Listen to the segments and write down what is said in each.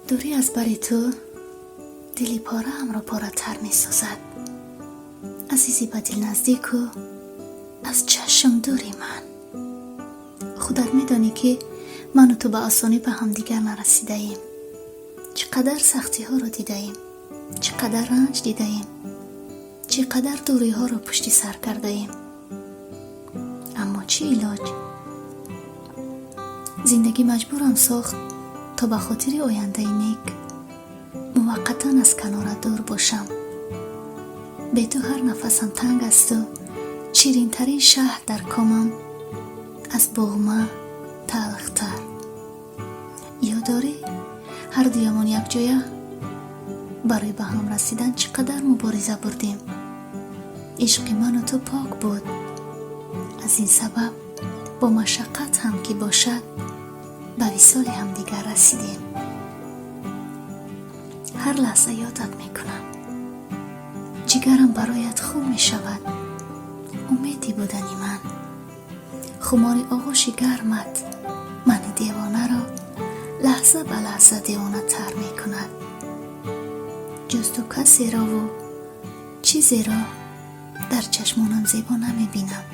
Дурӣ аз бари ту дили пораамро поратар месозад. Азизи ба дил наздику аз чашм дури ман, худат медонӣ, ки ману ту ба осонӣ ба ҳамдигар нарасидаем. Чӣ қадар сахтиҳоро дидаем, чӣ қадар ранҷ дидаем, чӣ қадар дуриҳоро пушти сар кардаем. Аммо чӣ илоҷ? Зиндагӣ маҷбурам сохт, то ба хотири ояндаи нек муваққатан аз канора дур бошам. Бе ту ҳар нафасам танг асту ширинтарин шаҳд дар комам аз буғма талхтар. Ёд дорӣ, ҳардуямон якҷоя барои ба ҳам расидан чӣ қадар мубориза бурдем? Ишқи ману ту пок буд, аз ин сабаб бо машаққат ҳам ки бошад, ба висоли ҳамдигар расидем. Ҳар лаҳза ёдат мекунам, ҷигарам бароят хун мешавад. Умеди будани ман, хумори оғӯши гармат мани девонаро лаҳза ба лаҳза девонатар мекунад. Ҷуз ту касерову чизеро дар чашмонам зебо намебинам.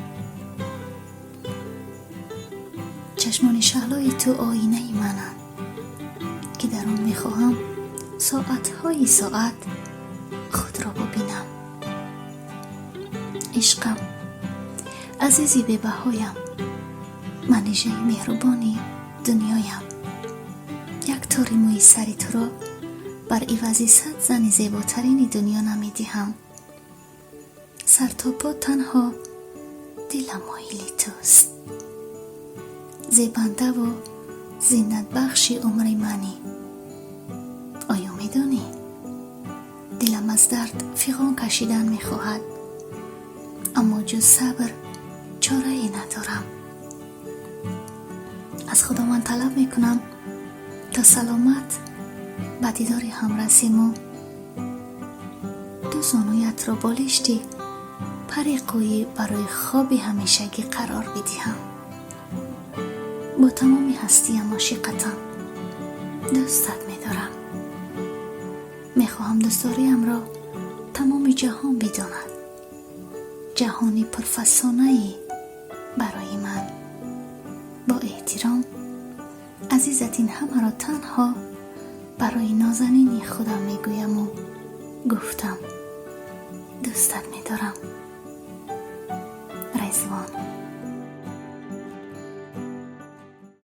Чашмони шаҳлои ту оинаи мананд, ки дар он мехоҳам соатҳои соат худро бубинам. Ишқам, азизи бебаҳоям, манижаи меҳрубони дунёям, як тори мӯи сари туро бар ивази 100 зани зеботарини дунё намедиҳам. Сар то по танҳо дилам моили туст. Зебандаву зинатбахши умри манӣ. Оё медонӣ, дилам аз дард фиғон кашидан мехоҳад, аммо ҷуз сабр чорае надорам. Аз Худованд талаб мекунам, то саломат ба дидори ҳам расиму ду зонуятро болишти пари қӯӣ барои хоби ҳамешагӣ қарор бидиҳам. Бо тамоми ҳастиям ошиқатам, дӯстат медорам. Мехоҳам дӯстдориамро тамоми ҷаҳон бидонад. Ҷаҳони пурфасонаи барои ман. Бо эҳтиром, азизат, ин ҳамаро танҳо барои нозанини худам мегӯяму гуфтам. Дӯстат медорам. Резвон.